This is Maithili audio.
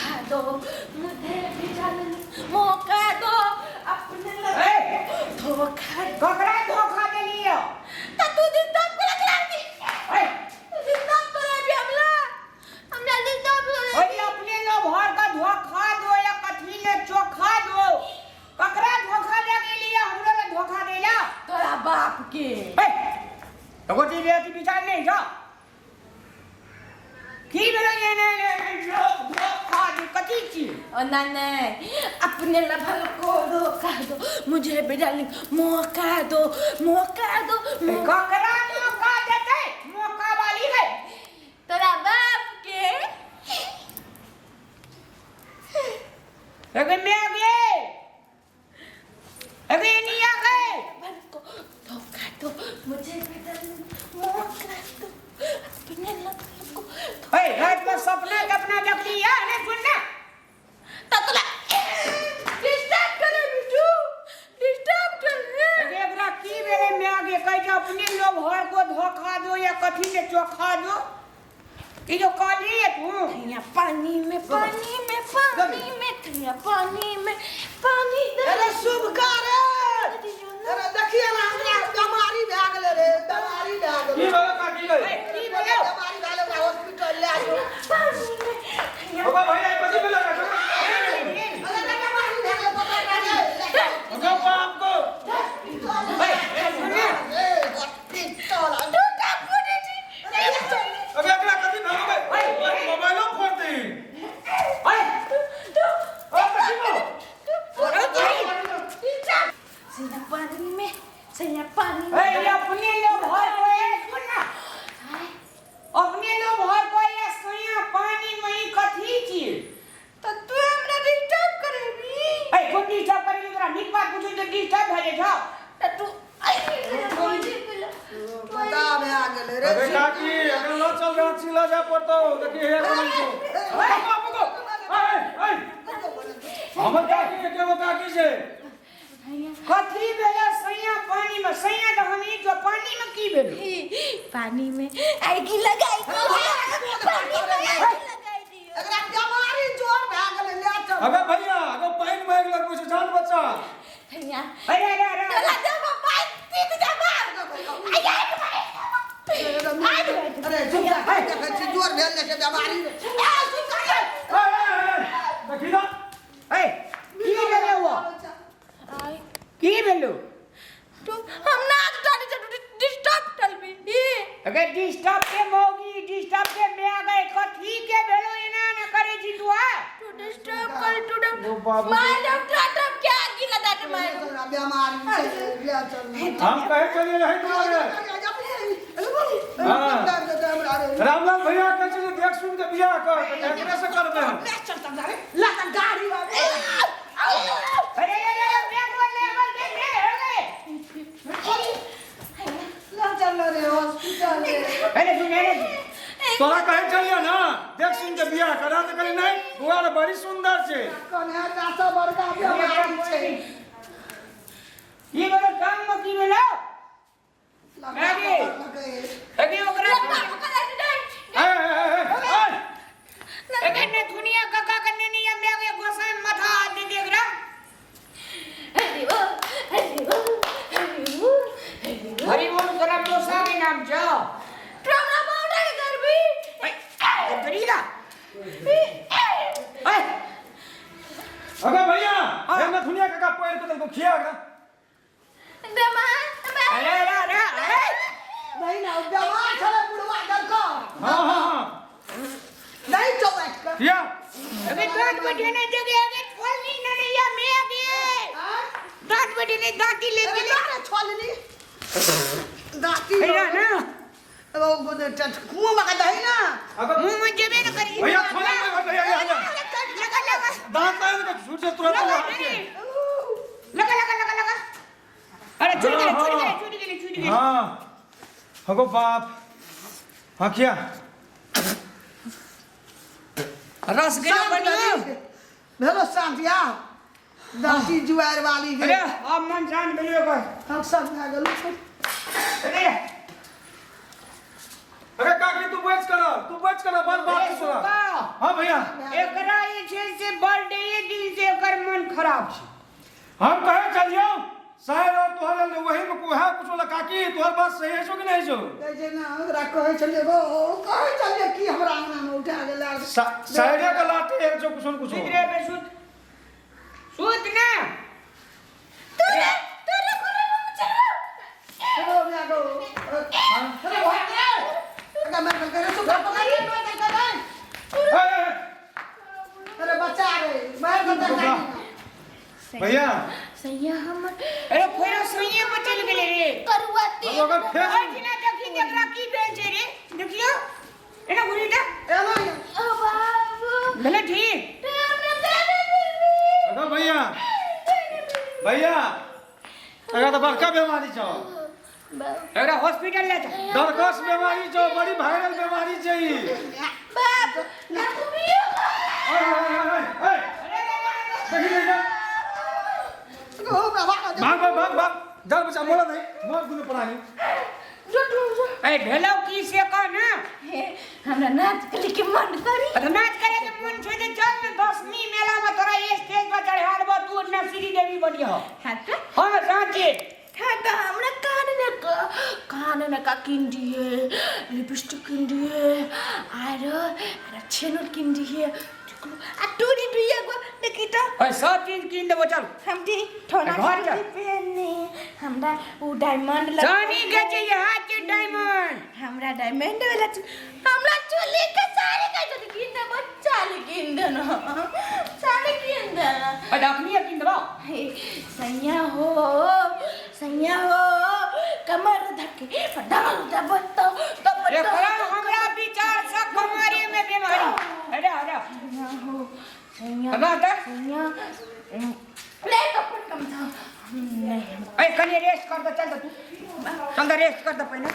धोखा दो मुझे भी डार्लिंग मौका दो अपने ए! धोखा दो। ककरा धोखा देलियो त तू डिस्टर्ब करे खिलाड़ी ए डिस्टर्ब करे भी हमला हमरा डिस्टर्ब करे ओए अपने लोग भर का धोखा दो या कथी ले चोखा दो ककरा धोखा दे गेलियो हमरो ले धोखा देला तोरा बाप के ए गोटी रे अति विचार नहीं जा की भेलो ये ने ने लोग धोखा दे कथी छी ओ ना नहीं अपने लभल को धोखा दो मुझे भी डार्लिंग मौका दो मौका दो ककरा मौका देते मौका वाली है तोरा बाप के अगे मैं अगे अगे नहीं आ गए लभल को धोखा दो मुझे भी डार्लिंग मौका दो अपने लभल को ए रात में सपना के अपना देखली है नहीं सुनना तो तोला डिस्टर्ब करे बिट्टू डिस्टर्ब करे अगे एकरा की भेलै मैं आगे कहै छै अपने लोग हर को धोखा दो या कथी के चोखा दो ई जो कहली है तू थैया पानी में पानी में पानी में थैया पानी में पानी दे अरे शुभ रे अरे देखिए ना हमरा बीमारी भए गेलै रे बीमारी भए की गेलै भेलो काकी गई की भेलो बीमारी भए गेलै हॉस्पिटल ले आइयो पानी में थैया बाबा भैया कथी भेलो अरे ना बीमारी भए गेलै पकड़ के ले ओकर बाप को ए हॉस्पिटल टूटा फूटी छी अबे एकरा कथी भेलो बे मोबाइलो फोड़ दे आ कथी भेलो सैया पानी में सैया पानी में ए अपने लोग हर को ए सुन ना अपने लोग हर को ए सोया पानी में ई कथी छी तो तू हमरा डिस्टर्ब करेबी ए कोन डिस्टर्ब करेगी तोरा नीक बात पूछू तो डिस्टर्ब भए जाइ छौ तो तू पता भए गेलै रे अबे काकी अगर ल चल रांची ल जा पड़तो देखी हे बोलै छौ बाप को ए ए हमर काकी के वो काकी छै कथी भेलो सैया पानी में सैया तऽ हम ई जो पानी में की भेलो पानी में आगी लगाई पानी में आगी लगाई दियो एकरा बीमारी जोर भए गेलै ले चल अबे भैया अगर पानि मारि लगबै छै जान बचा थैया अरे अरे अरे तोला जब पानी पी जाबा अरे चुप जा देखै छी जोर भेल जाइ छै बीमारी ए सुन कर ए ए ए देखी ना ए की भेलो वो की भेलो तू हम ना डाली जे डिस्टर्ब करबी अगर डिस्टर्ब के मौगी डिस्टर्ब के मैं आ गए कथी के भेलो एना ना करे छी तू आ तू डिस्टर्ब कर तू ओ बाबू। मार डॉक्टर टप के आगी लगा के मार एकरा बीमारी छै ले चल हम कहे चलिए रहे तुम्हारे रामलाल भैया कहै छै जे देख सुन के बियाह कर तऽ केकरे से करबै हम अरे अरे अरे मैं बोल ले बोल दे मैं हो गए अरे सुन अरे तोरा कहे चलिए ना देख सुन के बियाह कर हम तऽ कहली नहीं बुआ रे बड़ी सुंदर छै की भेलो काम में की भेलो अगे ओकरा ए ए ए ए अगे ने दुनिया काका के नेनी या मैं के गोसाई माथा हाथ दे दे एकरा हरि बोल हरि बोल हरि बोल हरि बोल हरि बोल तोरा गोसा के नाम छौ तू हमरा बाउडा के करबी ए तरीका ए अबे भैया हे ना दुनिया काका पैर के तनको खिया एकरा दमा अरे अरे अरे अरे हां हां हां खिया अबे दांत बटे ने जगह अगे छोलनी न नहीं या मैं अगे दांत बटे ने दांती ले के ले दाती अरे ना कुआं में दही ना अगर मुंह में जेबे न करी भैया खोले भैया भैया लगा लगा दांत लाइन के छूट से तुरंत लगा हाथ के लगा लगा लगा लगा अरे छूट गेलै छूट गेलै छूट गेलै छूट गेलै हां हगो बाप हां किया रस गेलो बनियो भेलो शांतिया दाती जुआर वाली अरे अब मन शांत भेलियो कर हम सब भए गेलौ अरे अरे काकी तू बच कर तू बच कर बड़ बात अरे तोरा सुका हां भैया एकरा ई छै खराब छै। हम कहे चलियो शायद और तोहर ले वही में कोहा कुछो ला काकी तोहर बात सही है छो कि नहीं छो? कहै छै ने ओकरा कहै छलियै गो, कहै छलियै कि हमरा अंगना मे उठा गेलै। साइडे के लाटे है छो कुछो न कुछो। सुत रे बे सुत, सुत ना। तोरे तोरे कोरे में चलो। हेलो माय गो, अरे भाई रे, एकरा मार देलकै रे, सुत पकड़ ले, मार देलकै रे। ए, ए, अरे बच्चा रे, मार देलकै रे। भैया सैया हमर। अरे फेरो सुइए पर चलि गेलै रे। करुआ तेल। हम ओकर फेर ओहि दिना देखी एकरा की भेल छै रे, देखियो एना घुरी दे। एना ये। ओ बाबू भेलै ठीक। हमरा दादा बेबी। अगर भैया भैया एकरा तऽ बड़का बीमारी छौ। एकरा हॉस्पिटल ले जा। डरकस बीमारी छौ, बड़ी वायरल बीमारी छै ई। बाप बाबू बियो। ओए, ओए, ओए, ओए, देखी देखी। गो बाबा। भाग भाग भाग भाग, चल बच्चा मोरा नहीं मोर दुनू प्राणी। जो जो। ए भेलौ की से कह ना। हे हमरा नाच करे के मन करी। अरे नाच करे के मन छै तऽ चल ने दसमी मेला में तोरा स्टेज पर चढ़ा देबो, तू ना श्री देवी बनिहो। हाँ तो। हाँ साँचे। हाँ तो हमरा कान ने का कान ने का किन दिए, लिपस्टिक किन दिए, आर आर छेनुर किन दिए, आ टूरी दुइया गो देखी तो। ए सब चीज किन देबो चल। हम दी ठोना घर चल। पहनने हमरा उ डायमंड लग। चानी के चाहिए हाथ के डायमंड। हमरा डायमंड वाला हमरा चोली के साड़ी का जो किन दे बच्चा ले किन दे ना साड़ी किन दे ना। अरे अखनी किन देबो। हे सैया हो सैया हो कमर धके डाल दब तो तब। एकरा हमरा विचार से कमरे में बीमारी। अरे अरे सैया हो सैया। अबा दे। सैया ले कपड़ कम था नहीं। ए कनी रेस्ट कर दे, चल दे तू, चल दे रेस्ट कर दे पहले।